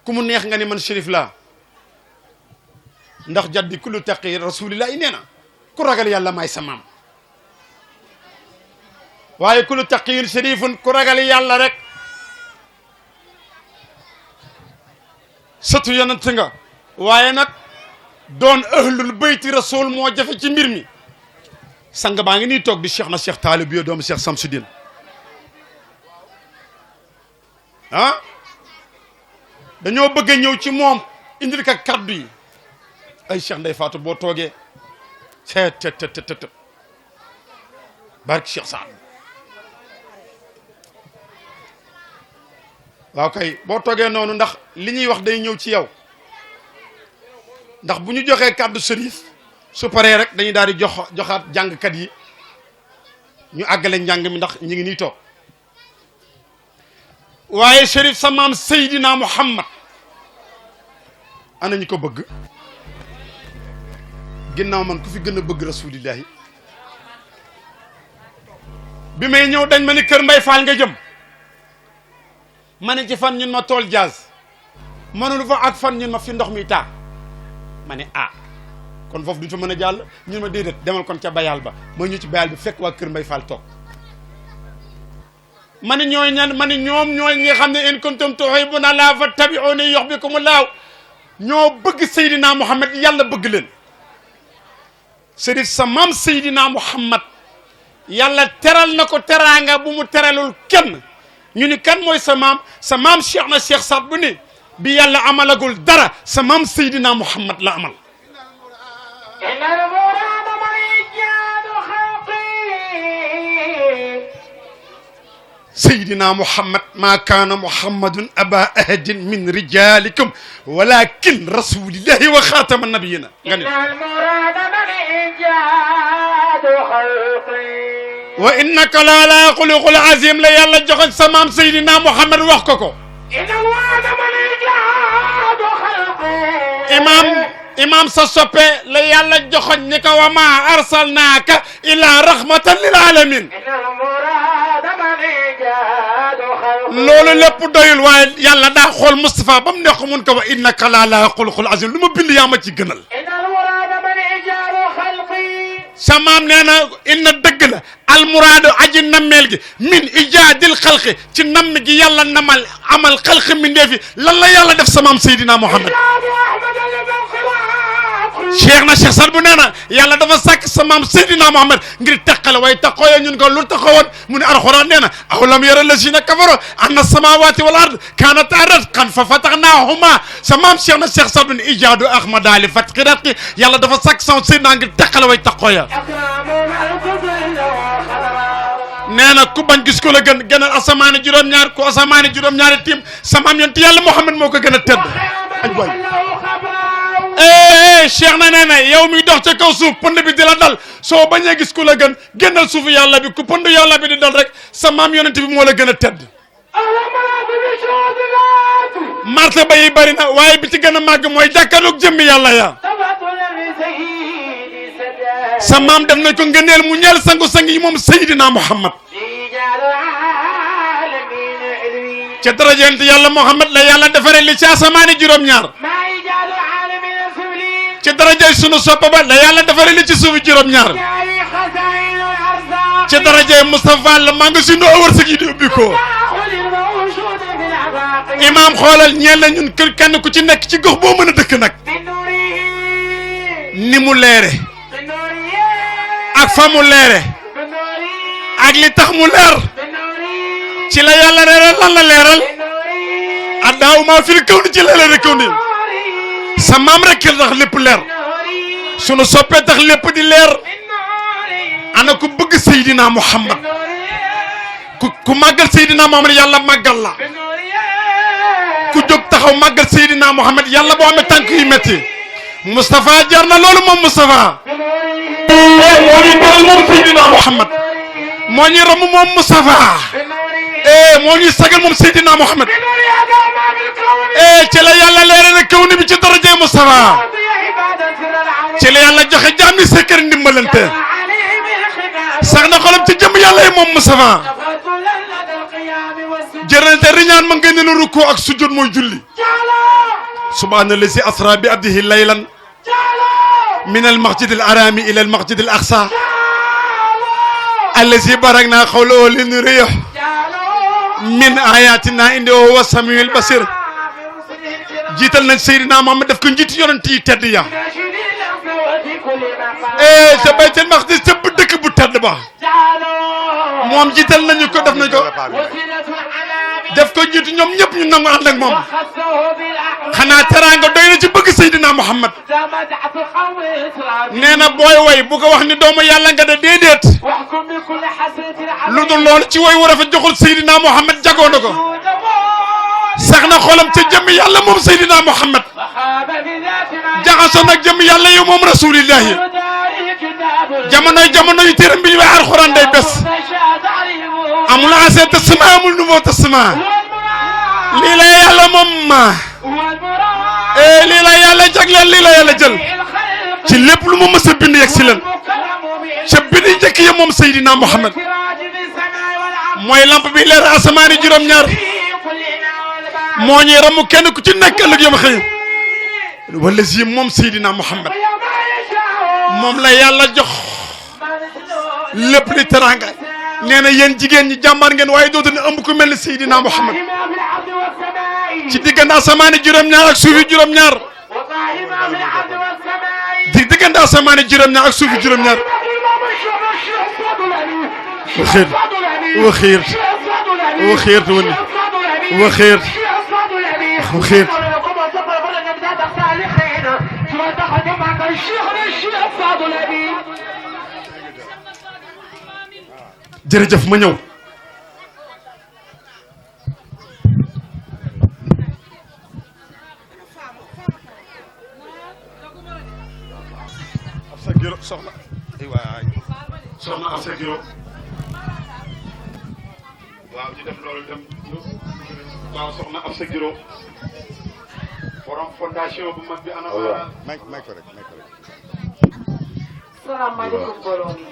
ku mu neex nga ni man shérif laa ndax jaddi kullu taqi rasulillahi nee na ku ragal yàlla maay sa maam waaye kullu taqiyin shérifun ku ragal yàlla rek sëtu yonent nga waaye nag doon ahlul bayti rasul moo jafe ci mbir mi sang baa ngi nii toog di cheikh na cheikh taalib yo doomu cheikh Samsudin ah dañoo bëgg a ñëw ci moom indil ka kaddu yi ay cheikh Ndeye Fatou boo toogee te barke cheikh Saad waaw kay boo toogee noonu ndax li ñuy wax day ñëw ci yow ndax bu ñu joxee kaddu sërif su paree rek dañuy daal di joxaat jàngkat yi ñu àggale njàng mi ndax ñi ngi nii toog waaye Chérif sa maam Seydina Muhammad ana ñu ko bëgg ginnaaw man ku fi gën a bëgg rasulillahi bi may ñëw dañ ma ni kër Mbay Fall nga jëm ma ne ci fan ñun ma tool jaaz mënul fa ak fan ñun ma fi ndox mi taa ma ne ah kon foofu duñ fa mën a jàll ñun ma déedéet demal kon ca bayal ba mooy ñu ci bayal bi fekk waa kër Mbay Fall toog ma ne ñooy ñan ma ne ñoom ñooy ñi nga xam ne in kuntum tuhibbuna llaaha fattabi'uuni yuhbibkumullaah ñoo bëgg Seydina Muhammad yàlla bëgg leen Chérif sa maam Seydina Muhammad yàlla teral na ko teraanga bu mu teralul kenn ñu ni kan mooy sa maam Cheikh na Cheikh Saad bu ni bi yàlla amalagul dara sa maam Seydina Muhammad la amal Seydina Muhammad ma kaana Muhammadun aba ahadin min rijalikum walakin rasulillahi wa xaatama nabiyina nga ne wa innaka la ala xuluqul azim la yàlla joxoñ sa maam Seydina Muhammad wax ko ko imam sa soppe la yàlla joxoñ ni ko wa ma arsalnaaka ila rahmatan lil alamin loolu lépp doyul waaye yàlla daa xool Moustapha ba mu nekk mun ko wa innaka la ala xuluqul azim lu ma bind yaa ma ci gënal sa maam nee na inna dëgg la almuraadu aji nammeel gi min ijaadil xalqi ci namm gi yàlla namal amal xalqi min ndeefi lan la yàlla def sa maam Seydina Muhammad cheikh na Cheikh Saad bu nee na yàlla dafa sàkk sa maam Seydina Muhammad ngir teqale waaye taxooyee ñun ko lu taxawoon mu ne alxuraan nee na aw lam yara lazina kafaru anna samawati wal ard kanata ratqan fa fatahnahuma sa maam cheikh na Cheikh Saad bu ne ijaadu ahmada li fatqi ratqi yàlla dafa sàkk sa Seydina ngir teqale waaye taxooya nee na ku bañ gis ko la gënal asamaani juróom-ñaar ku asamaani juróom-ñaari tiim sa maam yonent yàlla Muhammad moo ko gën a tedd aj waay cheikh na nee na yow mi dox ca kaw suuf pënd bi di la dal soo bañee gis ku la gën génnal suufu yàlla bi ku pënd yàlla bi di dal rek sa maam yonent bi moo la gën a tedd martaba yi bari na waaye bi ci gën a màgg mooy jàkkaarloog jëmmi yàlla ya sa maam def nañ ko ngëneel mu ñeel sangu-sang yi moom Seydina Muhammad ca darajent yàlla Muhammad la yàlla defaree li ci asamaani juróom-ñaar ci darajay sunu soppa ba la yàlla defaree li ci suufu juróom-ñaar ci darajay Moustapha la maa nga si noo wërsëg yi di ubbi ko imaam xoolal ñeel la ñun kër kenn ku ci nekk ci gox boo mën a dëkk nag ni mu leere ak fa mu leere ak li tax mu leer ci la yàlla leeral lan la leeral addaaw maa fil kaw ni ci la leer kaw ni sa maam rek tax lépp leer sunu soppee tax lépp di leer ana ku bëgg Seydina Muhammad ku màggal Seydina Muhammad yàlla màggal la ku jóg taxaw màggal Seydina Muhammad yàlla boo amee tànk yu métti Moustapha jar na loolu moom Moustapha moo ñu teral moom Seydina Muhammad moo ñuy ram moom Moustapha moo ñuy sagal moom Seydina Muhammad ci la yàlla leeral kaw ni bi ci darajay Moustapha ci la yàlla joxe jaam ni sekkër ndimbalante sax na xolam ci jëm yàlla yi moom Moustapha jërëlte riñaan ma ngay ne na rukkoo ak sujjóot mooy julli سبحان الذي أسرى بعبده ليلا من المسجد الحرام إلى المسجد الأقصى الذي باركنا حوله لنريه من آياتنا إنه هو السميع البصير jiital nañ Seydina Muhammad def ko njiit yonent yi tedd ya sa baytul maqdis ca dëkk bu tedd ba moom jiital nañu ko def nañ ko def ko njiit ñoom ñëpp ñu nangu ànd ak moom xanaa teraanga doy na ci bëgg Seydina Muhammad nee na booy way bu ko wax ni doomu yàlla nga de déedéet lu dul loolu ci way wu rafet joxul Seydina Muhammad jagoo na ko sax na xolam ca jëmm yàlla moom Seydina Muhammad jaxasoo nag jëmm yàlla yow moom rasulillahi jamono yu téeram bi ñu wax alxuraan day bés amul ancien testament amul nouveau testament lii la yàlla moom lii la yàlla jagleel lii la yàlla jël ci lépp lu mu mës a bind yegg si leen ca bind njëkk ya moom Seydina Muhammad mooy lamp bi leer asamaani juróom-ñaar moo ñuy ramu kenn ku ci nekk ëllëg yom xëy wala si moom Seydina Muhammad moom la yàlla jox lépp li teranga nee na yéen jigéen ñi jàmbaar ngeen waaye dootu ne ëmb ku mel ni Seydina Muhammad ci diggante asamaani juróom-ñaar ak suufi juróom-ñaar diggante asamaani juróom-ñaar ak suufi juróom-ñaar waxeert wani waxeert jërëjëf ma ñëw Absa Guiro soxna Absa Guiro waaw ñu def loolu dem waaw soxna Absa Guiro borom fondation bu mag bi ana may ko rek salaamaaleykum mbooloo mi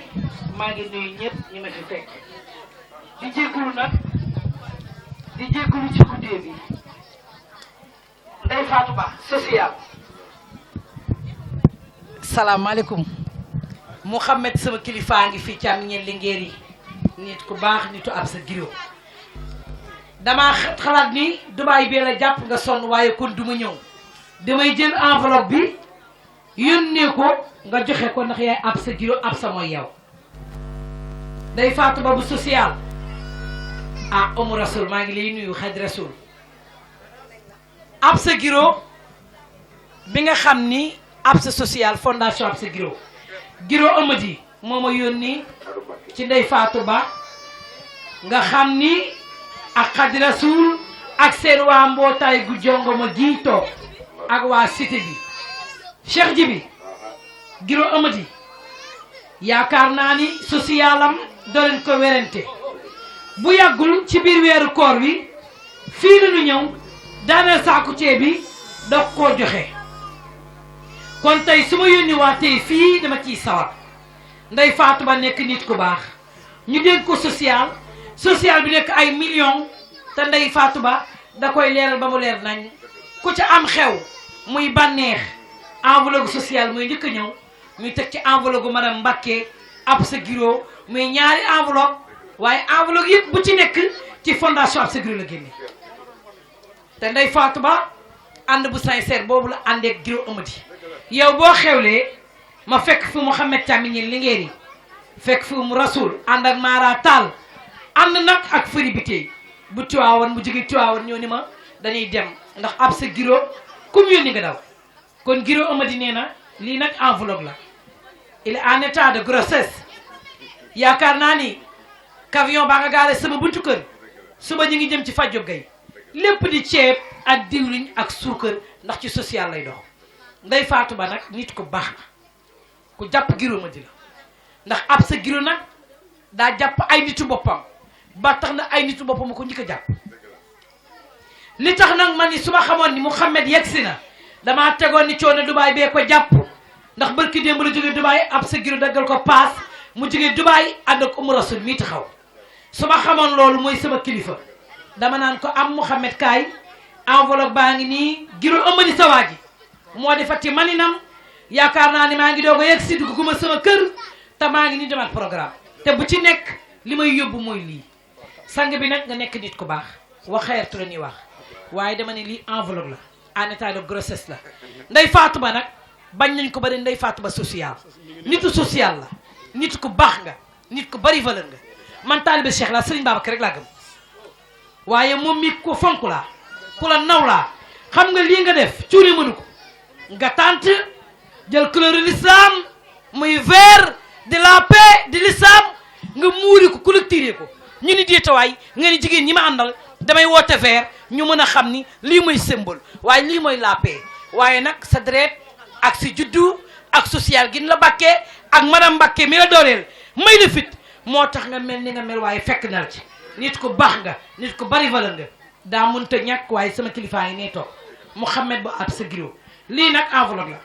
maa ngi nuyu ñëpp ñi ma fi fekk di jégalu nag di jégalu ci guddee bi Ndeye Fatou Ba social. salaamaaleykum Mouhamed sama kilifaa ngi fi càmm ñeen lingeer yi nit ku baax nitu Absa Guiro damaa xalaat ni Dubaay bee la jàpp nga sonn waaye kon du ma ñëw damay jël enveloppe bi yónnee ko nga joxe ko ndax yaay Absa Guiro Absa mooy yow Ndeye Fatou Ba bu social Oumou Rasoul maa ngi lay nuyu xaj Rasoul Absa Guiro bi nga xam ni Absa social fondation Absa Guiro Amady moo ma yónni ci Ndeye Fatou Ba nga xam ni ak xaj Rasoul ak seen waa mbootaay gu jongo ma ji toog ak waa cité bi Cheikh Jibi Guiro Amady yaakaar naa ni socialam doo leen ko werante bu yàggul ci biir weeru koor wi fii la ñu ñëw daaneel saaku ceeb bi doog koo joxe kon tey su ma yónni waa tey fii dama ciy sawar Ndeye Fatou Ba nekk nit ku baax ñu dénk ko social bi nekk ay millions te Ndeye Fatou Ba da koy leeral ba mu leer nañ ku ca am xew muy bànneex enveloppe sociale muy njëkk a ñëw muy teg ci enveloppe gu madame Mbacké Absa Guiro muy ñaari enveloppe waaye enveloppe yëpp bu ci nekk ci fondation Absa Guiro la génne te Ndeye Fatou Ba ànd bu sincère boobu la àndeek Guiro Amady yow boo xewlee ma fekk fi Mouhamed Thiamine lingeer yi fekk fi mu Rasoul ànd ak Mara Tall ànd nag ak fëri bi tey bu Tiwaawan mu jóge Tiwaawan ñëw ni ma dañuy dem ndax Absa Guiro comme yónni nga daw kon Guiro Amady nee na lii nag enveloppe la il est en état de grossesse yaakaar naa ni camion baa nga gaare sama buntu kër suba ñu ngi jëm ci Fadio Gueye lépp di ceeb ak diwliñ ak suukar ndax ci social lay dox Ndeye Fatou Ba nag nit ku baax la ku jàpp Guiro Amady la ndax Absa Guiro nag daa jàpp ay nitu boppam ba tax na ay nitu boppam ko njëkk a jàpp li tax nag man ni su ma xamoon ni Mouhamed yegsi na damaa tegoon ni coono Dubaay bee ko jàpp ndax barki démb la jógee Dubaay Absa Guiro daggal ko paas mu jógee Dubaay ànd ak Oumou Rasoul mii taxaw su ma xamoon loolu mooy sama kilifa dama naan ko am Mouhamed kaay enveloppe baa ngi nii Giro Amady Sawaaji moo di fatti maninam yaakaar naa ni maa ngi doog a yegg si dugg ma sama kër te maa ngi nii demaat programme te bu ci nekk li may yóbbu mooy lii sang bi nag nga nekk nit ku baax wax xeertu la ñuy wax waaye dama ne lii enveloppe la en état de grossesse la Ndeye Fatou Ba nag bañ nañ ko ba ne Ndeye Fatou Ba social nitu social la nit ku baax nga nit ku bari valeur nga man taalibe Cheikh laa Serigne Babacar rek laa gëm waaye moom mi ko fonk laa ku la naw laa xam nga lii nga def cuune mënu ko nga tànt jël couleur l'islam muy vert de la paix de l'islam nga muuri ko collecté ko ñu ni diitawaay nga ni jigéen ñi ma àndal damay woote vert ñu mën a xam ni lii mooy symbole waaye lii mooy la paix waaye nag sa deret ak si juddu ak social gin la Bakke ak madame Bakke mi la dooleel may la fit moo tax nga mel ni nga mel waaye fekk na la ci nit ku baax nga nit ku bari valeur nga daa mënta ñàkk waaye sama kilifaa yi nee toog Mouhamed Ba Absa Guiro lii nag enveloppe la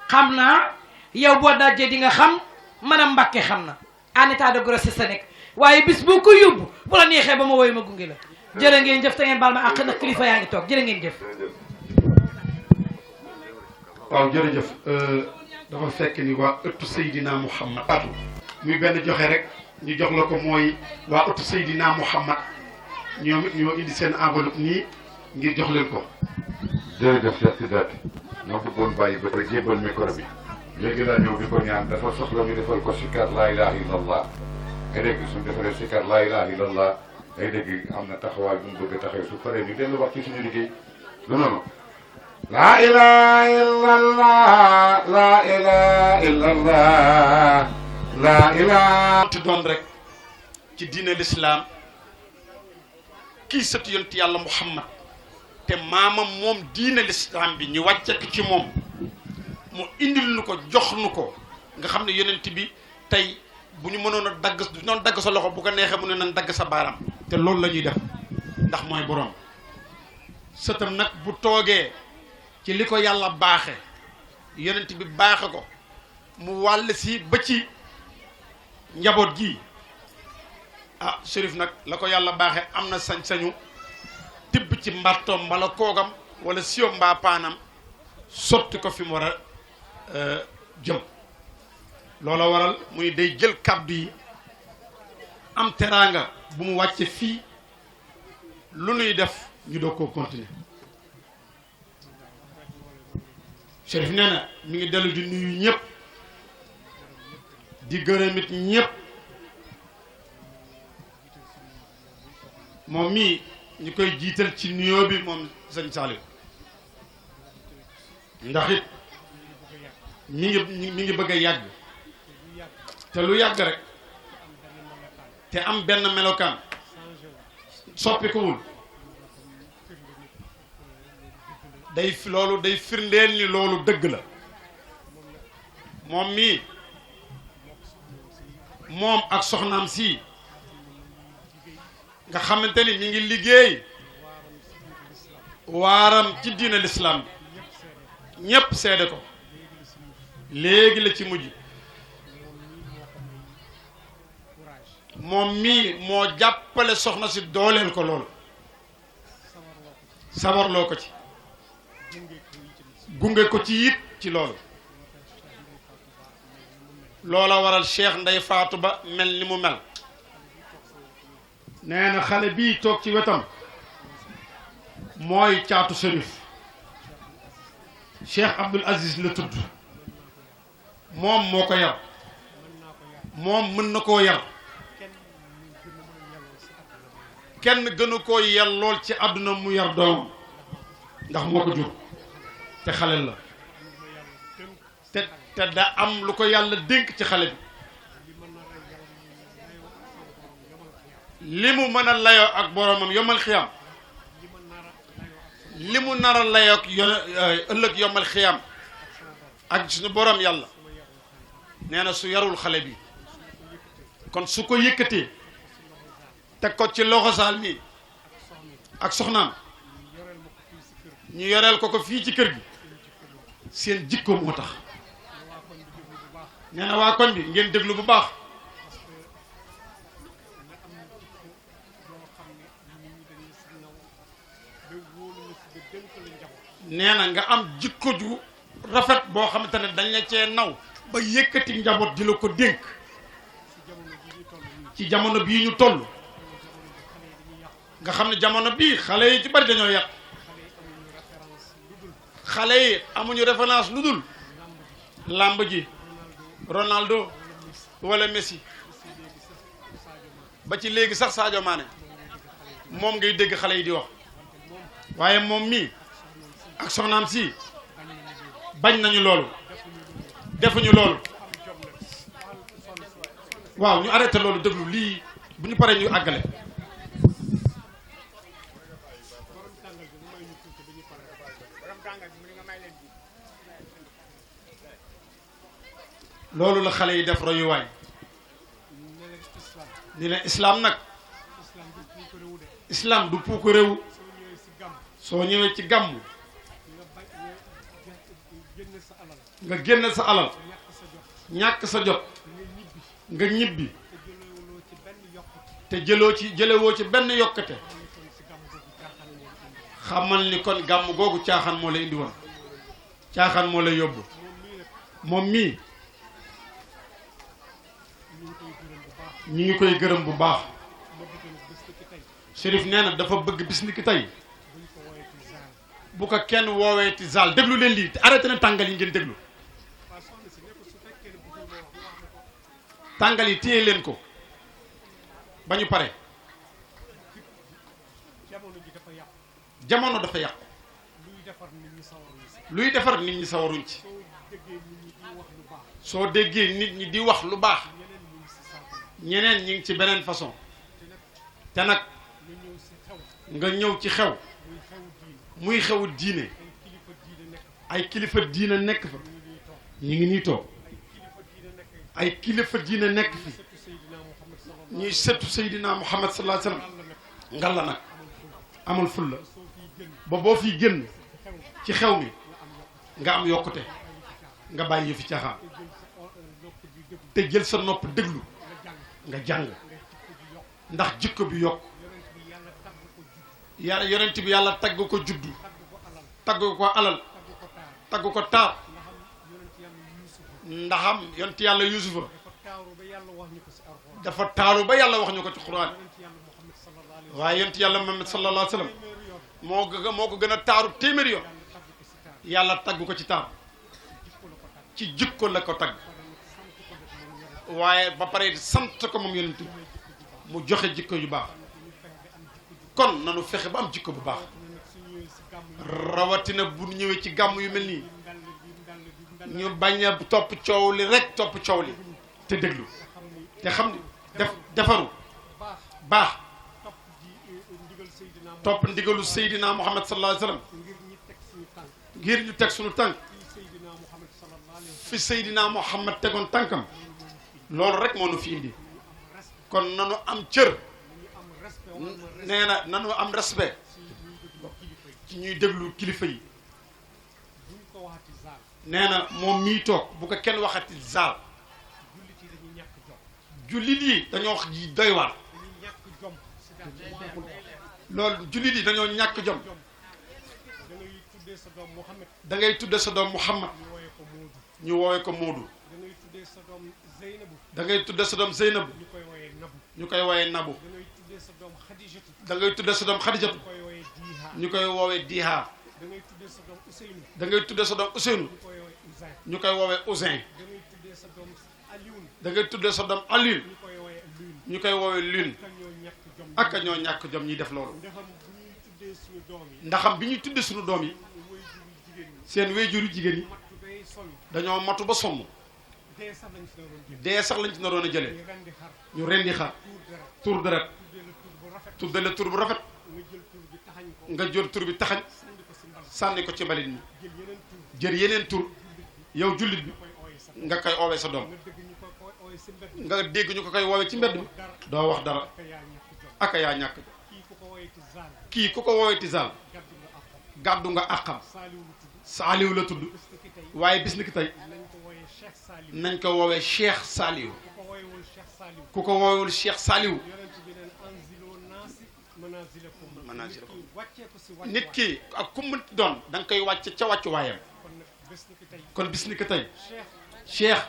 xam naa yow boo dajee di nga xam madame Bakke xam na en état de grossesse sa nekk waaye bis boo ko yóbbu bu la neexee ba ma woy ma gunge la jërë ngeen jëf te ngeen baal ma àq nag kilifa yaa ngi toog jërë ngeen jëf. waaw jërëjëf dafa fekk ni waa ëttu Seydina Mouhamad atu muy benn joxe rek ñu jox la ko mooy waa ëttu Seydina Mouhamad ñoom it ñoo indi seen enveloppe nii ngir jox leen ko. jërëjëf Cheikh Sidaati ñoo bëggoon bàyyi ba tey jébbal micro bi léegi laa ñëw di ko ñaan dafa soxla ñu defal ko sikar laa ilaha illallah nga dégg suñu defaree sikar laa ilaha illallah day dégg am na taxawaay bu mu bëgg a taxawee su paree ñu dellu wax ci suñu liggéey du noonu laa ilaha illallah laa ilaha illallah laa ilaha ti doon rek ci diine l'islam kii sëtu yonent yàlla Muhammad te maamam moom diine l'islam bi ñu wàcce ko ci moom mu indil nu ko jox nu ko nga xam ne yonent bi tey bu ñu mënoon a dagg du noon dagg sa loxo bu ko neexee mu ne nan dagg sa baaram te loolu la ñuy def ndax mooy borom sëtam nag bu toogee ci li ko yàlla baaxe yonent bi baaxe ko mu wàll si ba ci njaboot gi ah Chérif nag la ko yàlla baaxe am na sañ-sañu tibb ci mbartoom mbala koogam wala siyom mbaa paanam sotti ko fi mu war a jëm loola waral muy day jël kàddu yi am teraanga bu mu wàcce fii lu nuy def ñu doog koo continuer Chérif nee na mi ngi dellu di nuyu ñëpp di gërëmit ñëpp moom mii ñu koy jiital ci nuyoo bi moom sëñ Saliou ndax it mi ngi bëgg a yàgg te lu yàgg rek te am benn melokaan soppi ko wul loolu day firndeel ni loolu dëgg la moom mii moom ak soxnaam si nga xamante ni mi ngi liggéey waaram ci diina l'islam bi ñépp seede ko léegi la ci mujj moom mii moo jàppale soxna si dooleel ko loolu sawarloo ko ci gunge ko ci it ci loolu loola waral Cheikh Ndeye Fatou Ba mel ni mu mel nee na xale bii toog ci wetam mooy caatu Chérif Cheikh Abdoul Aziz la tudd moom moo ko yar moom mën na koo yar kenn gënu koo yar lool ci àdduna mu yar doomam ndax moo ko jur te xale la te da am lu ko yàlla dénk ci xale bi li mu mën a layoo ak boromam yomal xiyam li mu nar a layoo ak ëllëg yomal xiyam ak suñu borom yàlla nee na su yarul xale bi kon su ko yëkkatee teg ko ci loxo saal mi ak soxnaam ñu yoreel ko fii ci kër gi seen jikko moo tax nee na waa koñ bi ngeen déglu bu baax nee na nga am jikko ju rafet boo xamante ne dañ la cee naw ba yëkkati njaboot di la ko dénk ci jamono bii ñu toll nga xam ne jamono bii xale yi ci bari dañoo yàq xale yi amuñu référence lu dul làmb ji Ronaldo wala Messi ba ci léegi sax Sadio Mané moom ngay dégg xale yi di wax waaye moom mii ak soxnaam si bañ nañu loolu defuñu loolu waaw ñu arrêté loolu déglu lii bu ñu paree ñu àggale loolu la xale yi def royuwaay ni leen islam nag islam du puuk réew soo ñëwee ci gàmmu nga génn sa alal ñàkk sa jot nga ñibbi te jëlewoo ci benn yokkate xamal ni kon gàmm googu caaxaan moo la indi woon caaxaan moo la yóbbu moom mii ñu ngi koy gërëm bu baax Chérif nee na dafa bëgg bis ni ki tey bu ko kenn woowee ci zaal déglu leen lii te arrêté na tàngal yi ngeen déglu tàngal yi téye leen ko ba ñu pare jamono dafa yàqu luy defar nit ñi sawaruñ ci soo déggee nit ñi di wax lu baax ñeneen ñi ngi ci beneen façon te nag nga ñëw ci xew muy xewu diine ay kilifa diine nekk fa ñu ngi nii toog ay kilifa diine nekk fi ñuy sëtu Seydina Muhammad sallallahu alayhi wasallam ngal la nag amul fulla ba boo fiy génn ci xew mi nga am yokkute nga bàyyi fi caaxaan te jël sa nopp déglu nga jàng ndax jikko bi yokk yonent bi yàlla tagg ko juddu tagg ko alal tagg ko taar ndaxam yonent yàlla yusufa dafa taaru ba yàlla wax ñu ko ci Qur'an waaye yonent yàlla Muhammad sallallahu alayhi wa sallam moo ko gën a taaru téeméeri yoon yàlla tagg ko ci taar ci jikko la ko tagg waaye ba pare sant ko moom yonent mu joxe jikko yu baax kon nanu fexe ba am jikko bu baax rawatina bu ñëwee ci gàmm yu mel nii ñu bañ a topp coow li rek topp coow li te déglu te xam ni defaru baax topp ndigalu Seydina Muhammad sallallahu alayhi wasallam ngir ñu teg suñu tànk fi Seydina Muhammad tegoon tànkam loolu rek moo nu fi indi kon nanu am cër nee na nanu am respect ci ñuy déglu kilifa yi nee na moom mii toog bu ko kenn waxati zaal jullit yi dañoo doy waar loolu jullit yi dañoo ñàkk jom da ngay tudde sa doom Muhammad ñu woowee ko Moodu da ngay tudde sa doom Zeynabu ñu koy woowee Nabu da ngay tudde sa doom Xadijatu ñu koy woowee Diha da ngay tudde sa doom Ousseynou ñu koy woowee Ousin da ngay tudde sa doom Alioune ñu koy woowee Lune ak ñoo ñàkk jom ñiy def loolu ndaxam bi ñuy tudde suñu doom yi seen wéjuru jigéen yi dañoo matu ba sonn dee sax lañ ci naroon a jëlee ñu rendi xar tur deret tuddale tur bu rafet nga jël tur bi taxañ sànni ko ci mbalit mi jël yeneen tur yow jullit bi nga koy oowee sa doom nga dégg ñu ko koy woowee ci mbedd mi doo wax dara aka yaa ñàkk kii ku ko woowee tisaal gàddu nga àqam Saaliw la tudd waaye bis ni ki tey nañ ko woowee Cheikh Saaliw ku ko woowul Cheikh Saaliw manaazilakum nit ki ak ku mu doon da nga koy wàcc ca wàccuwaayam kon bis ni ko tey Cheikh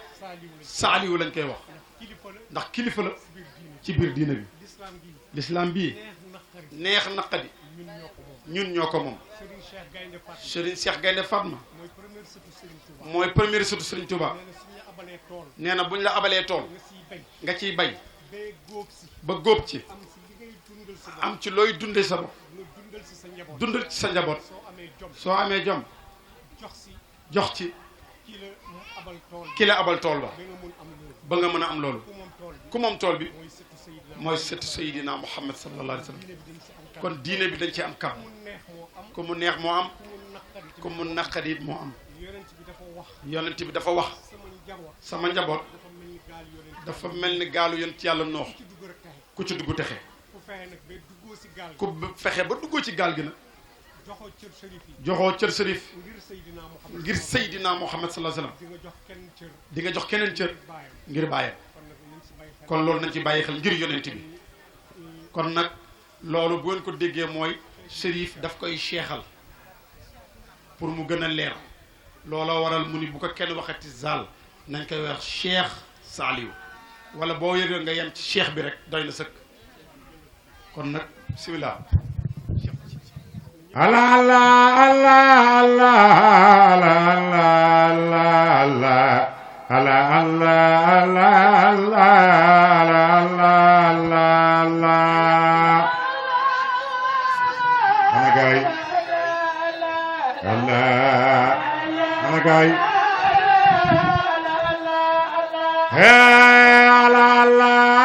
Saliou lañ koy wax ndax kilifa la ci biir diina bi l'islam bii neex naqadi ñun ñoo ko moom Serigne Cheikh Gaynde Fatma mooy première sëtu Serigne Touba nee na buñ la abalee tool nga ciy bay ba góob ci am ci looy dundee sa bopp dundal ci sa njaboot soo amee jom jox ci ki la abal tool ba nga mën a am loolu ku moom tool bi mooy sëtu Seydina Muhammad sallallahu alayhi wa sallam kon diine bi dañ ci am kam ku mu neex moo am ku mu naqari it moo am yonent bi dafa wax sama njaboot dafa mel ni gaalu yonent yàlla noox ku ci dugg texe ku fexe ba duggoo ci gaal gi nag joxoo cër sërif ngir Seydina Muhammad sallallahu alayhi wasallam di nga jox keneen cër ngir bàyyam kon loolu nañ ci bàyyi xel ngir yonent bi kon nag loolu bu ngeen ko déggee mooy sërif daf koy seexal pour mu gën a leer looloo waral mu ni bu ko kenn waxati zaal nañ koy wax Cheikh Saliou wala boo yëgee nga yem ci cheikh bi rek doy na sëkk kon nag bismillah Allah Allah Allah Allah Allah Allah Allah Allah ana gaay Allah ana gaay hey Allah Allah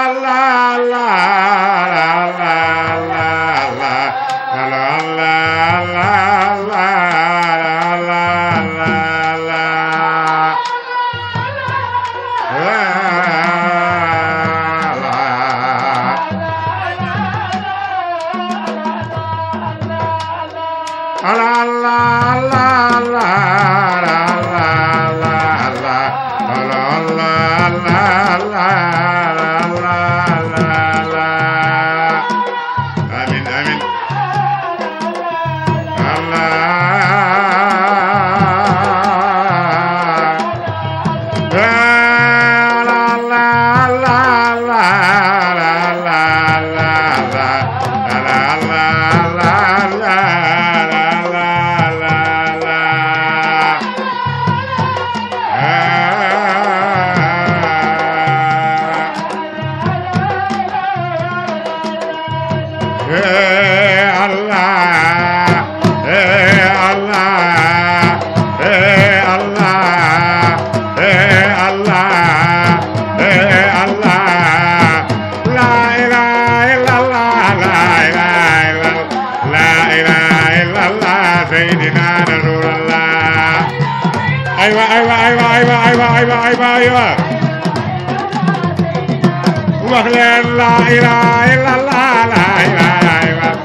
wax leen la ilaha illallah la ilaha illallah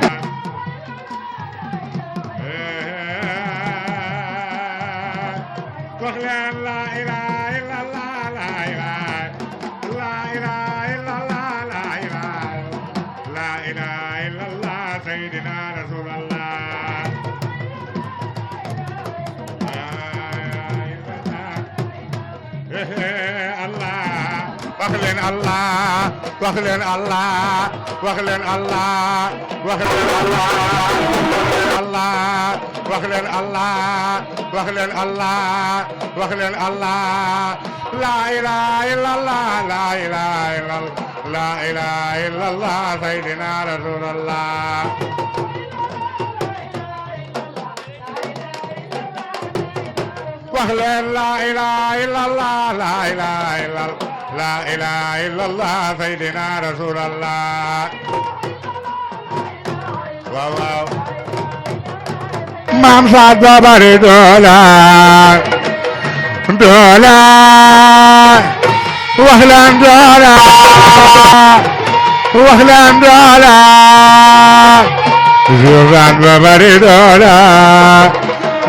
wax leen la ilaha illallah la ilaha illallah la ilaha illallah sayyidina rasulullah Allah wax leen Allah wax leen Allah wax leen Allah wax leen Allah wax leen Allah wax leen Allah wax leen Allah la ilaha illallah la ilaha illallah la ilaha illallah sayyidina rasulullah wax leen la ilaha illallah la ilaha illallah la ilaha illallah sayyidina rasulullah waaw waaw maam Saad Ba bari doole doole wax leen doole wax leen doole Saad Ba bari doole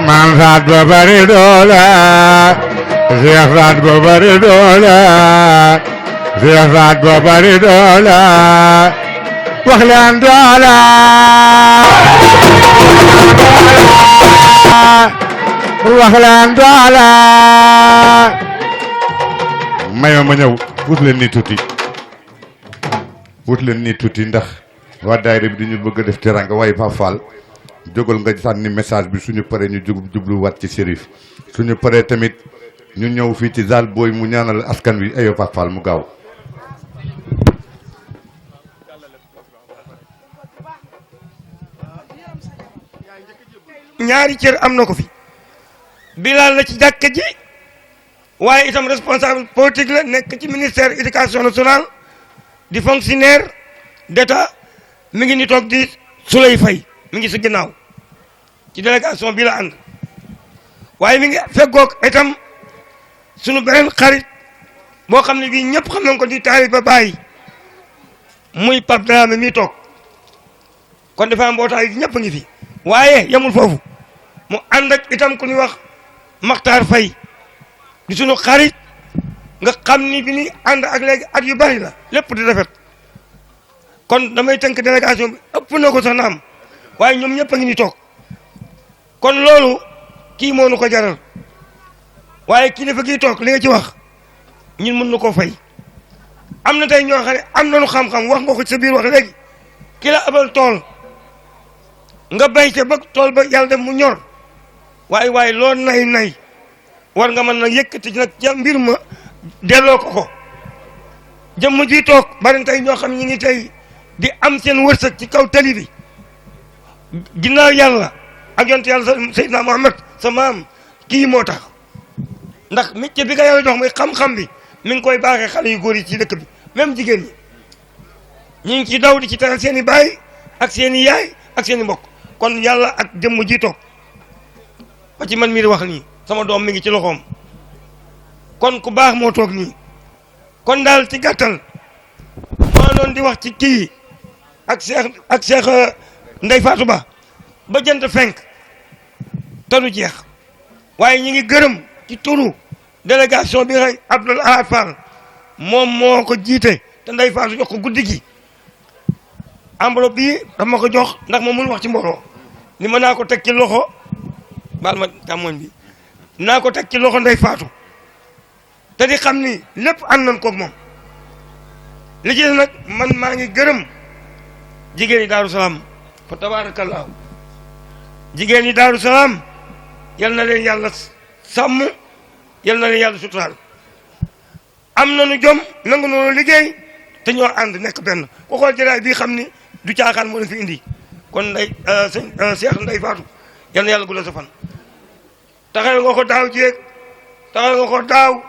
maam Saad Ba bari doole Cheikh Saad Ba bari doole Cheikh Saad Ba bari doole wax leen doole wax leen doole mayoo ma ñëw wut leen nii tuuti wut leen nii tuuti ndax waa daayira bi dañu bëgg a def teranga waaye Pape Fall jógal nga sànni message bi suñu paree ñu jublu wat ci Chérif suñu paree tamit ñu ñëw fii ci Zal Boy mu ñaanal askan wi ayo Pape Fall mu gaaw ñaari cër am na ko fi Bilal la ci jàkka ji waaye itam responsable politique la nekk ci ministère éducation nationale di fonctionnaire d'état mi ngi ni toog di Souley Faye mi ngi si ginnaaw ci délégation bi la ànd waaye mi ngi feggoog itam sunu beneen xarit boo xam ne bii ñëpp xam nañ ko di taaliba Baay muy Pape Dramé mi toog kon dafa mbootaay ñëpp ngi fi waaye yemul foofu mu ànd ak itam ku ñuy wax Makhtar Faye di sunu xarit nga xam ni bi ñuy ànd ak léegi at yu bari la lépp di rafet kon damay tënk délégation bi ëpp na ko sax naam waaye ñoom ñëpp a ngi ni toog kon loolu kii moo nu ko jaral waaye kilifa gii toog li nga ci wax ñun mën na koo fay am na tey ñoo xam ne am nañu xam-xam wax nga ko ci sa biir wax léegi ki la abal tool nga béy ca ba tool ba yàlla def mu ñor waaye loo nay war nga mën nag yëkkati nag ca mbir ma delloo ko jëmm ji toog bari tey ñoo xam ñi ngi tey di am seen wërsëg ci kaw tali bi ginnaaw yàlla ak yonent yàlla Seydina Muhammad sa maam kii moo tax ndax métier bi nga yàlla jox muy xam-xam bi mi ngi koy baaxee xale yu góor yi ci dëkk bi même jigéen ñi ñu ngi ci daw di ci teral seen i baay ak seen i yaay ak seen i mbokk kon yàlla ak jëmm ji toog ba ci man mii di wax nii sama doom mi ngi ci loxoom kon ku baax moo toog nii kon daal ci gàttal maa doon di wax ci kii ak Cheikh Ndeye Fatou ba jant fenk te du jeex waaye ñi ngi gërëm ci turu délégation bi nga Abdoul Ahad Fall moom moo ko jiite te Ndeye Fatou jox ko guddi gi enveloppe bi dama ko jox ndax moom mënu wax ci mbooloo ni ma naa ko teg ci loxo baal ma tàmmoñ bi naa ko teg ci loxo Ndeye Fatou te di xam ni lépp ànd nañ koog moom li ci nag man maa ngi gërëm jigéen yi Daaru Salaam fa tabaarakallaahu jigéen yi Daaru Salaam yal na leen yàlla sàmm yal na leen yàlla suturaal am nañu jom nangu noonu liggéey te ñoo ànd nekk benn ku xool jëlaay bii xam ni du caaxaan moo leen fi indi kon nday Cheikh Ndeye Fatou yal na yàlla guddal sa fan taxawee nga ko daaw jéeg taxawee nga ko daaw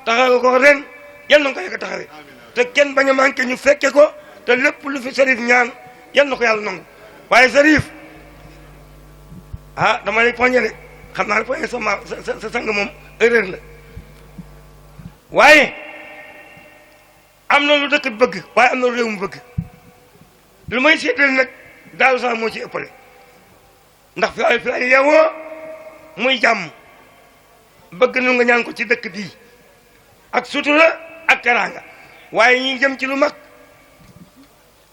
taxawee nga ko ren yal na nga ko yegg taxawee te kenn bañ a manqué ñu fekke ko te lépp lu fi Cherif ñaan yal na ko yàlla nangu waaye Cherif ah dama lay poñe de xam naa ne poñe sa sang moom erreur la waaye am na lu dëkk bëgg waaye am na lu réew mu bëgg lu may seetal nag Daaru Salaam moo ci ëppale ndax fi ay yeewoo muy jàmm bëgg nu nga ñaan ko ci dëkk bii ak sutura ak teraanga waaye ñi jëm ci lu mag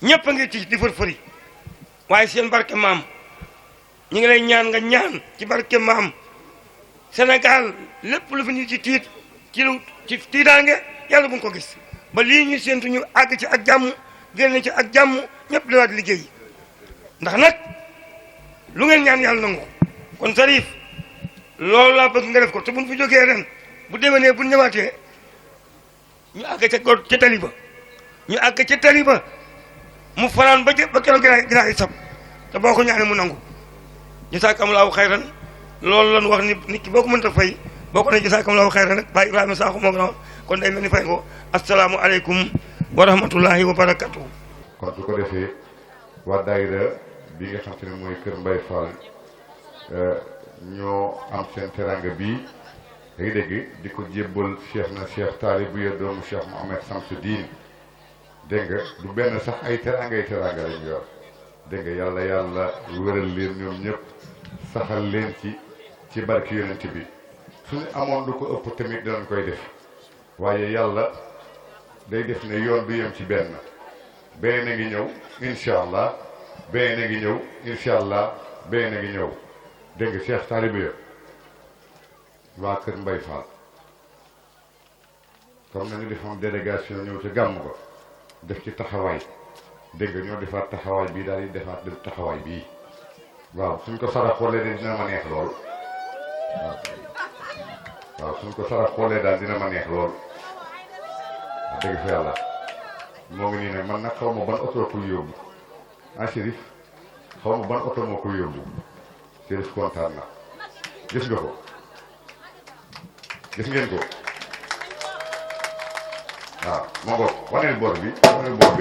ñëpp a ngi ci di fërfëri waaye seen barke maam ñi ngi lay ñaan nga ñaan ci barke maam Sénégal lépp lu fi ñu ci tiit ci tiitaange yàlla bu nga ko gis ba lii ñu séentu ñu àgg ci ak jàmm génn ci ak jàmm ñëpp di waat liggéey ndax nag lu ngeen ñaan yàlla nangu kon Cherif loolu laa bëgg nga def ko te buñ fi jógee ren bu déwénee bu ñëwaatee ñu àgg ca tali ba ñu àgg ca tali ba mu fanaan ba keroog ginaa sab te boo ko ñaanee mu nangu jazaakumullaahu xayran loolu lan wax ni nit ki boo ko mënta fay boo ko ne jazaakumullaahu xayran rek Baye Ibrahima Sakho moo ko wax kon day mel ni fay ko asalaamu aleykum wa rahmatullahi wa barakatuhu kon su ko defee waa daayira bi nga xam te ne mooy Kër Mbaye Fall ñoo am seen teranga bii day dégg di ko jébbal Cheikh Taalib ya doomu Cheikh Mouhamed Samsudine dégg nga du benn sax ay teranga lañ yor dégg nga yàlla wéral leen ñoom ñëpp saxal leen ci barki yonent bi suñu amoon lu ko ëpp tamit danañ koy def waaye yàlla day def ne yoon du yem ci benn beneen a ngi ñëw incha allah beneen a ngi ñëw incha allah beneen a ngi ñëw dégg nga Cheikh taalibe ya waa kër Mbay Fall comme nañu defoon délégation ñëw ci gàmm ko def ci taxawaay dégg nga ñoo defaat taxawaay bii daal di defaat def taxawaay bii waaw suñ ko sarax xoolee de dina ma neex lool waaw suñ ko sarax xoolee daal dina ma neex lool wax dëgg fa yàlla moo ngi nii nag man nag xaw ma ban oto koy yóbbu ah Chérif xaw ma ban oto moo koy yóbbu Chérif kontaan na gis nga ko gis ngeen ko waaw ma ngoog waneel boor bi tamit boo